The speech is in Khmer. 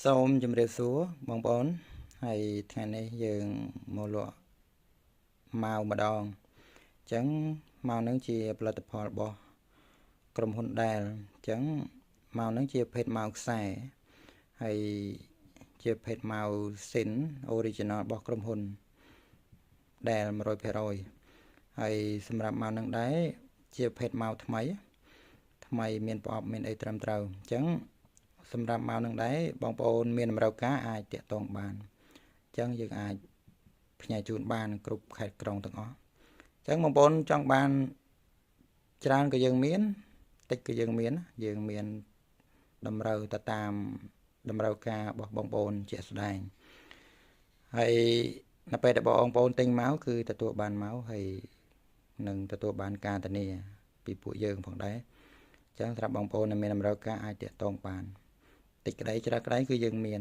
សូមជម្រាបសួរបងប្អូនហើយថ្ងៃនេះយើងមកលក់ម៉ាវម្ដងអញ្ចឹងម៉ាវនឹងជាផលិតផលរបស់ក្រុមហ៊ុន Dell អញ្ចឹងម៉ាវនឹងជាភេទម៉ាវខ្សែហើយជាភេទម៉ាវស៊ីន original របស់ក្រុមហ៊ុន Dell 100%ហើយសម្រាប់ម៉ាវនឹងដែរជាភេទម៉ាវថ្មីថ្មីមានប្រអប់មានអីត្រឹមត្រូវអញ្ចឹងសម្រាប់ម៉ៅនឹងដែរបងប្អូនមានតម្រូវការអាចតាក់ទងបានអញ្ចឹងយើងអាចផ្ញើជូនបានគ្រប់ខេត្តក្រុងទាំងអស់អញ្ចឹងបងប្អូនចង់បានច្រើនក៏យើងមានតិចក៏យើងមានយើងមានតម្រូវទៅតាមតម្រូវការរបស់បងប្អូនជាក់ស្ដែងហើយនៅពេលដែលបងប្អូនទិញមកគឺទទួលបានមកហើយនឹងទទួលបានការធានាពីពួកយើងផងដែរអញ្ចឹងសម្រាប់បងប្អូនដែលមានតម្រូវការអាចតាក់ទងបានតិចក្តីច្រើនក្តីគឺយើងមាន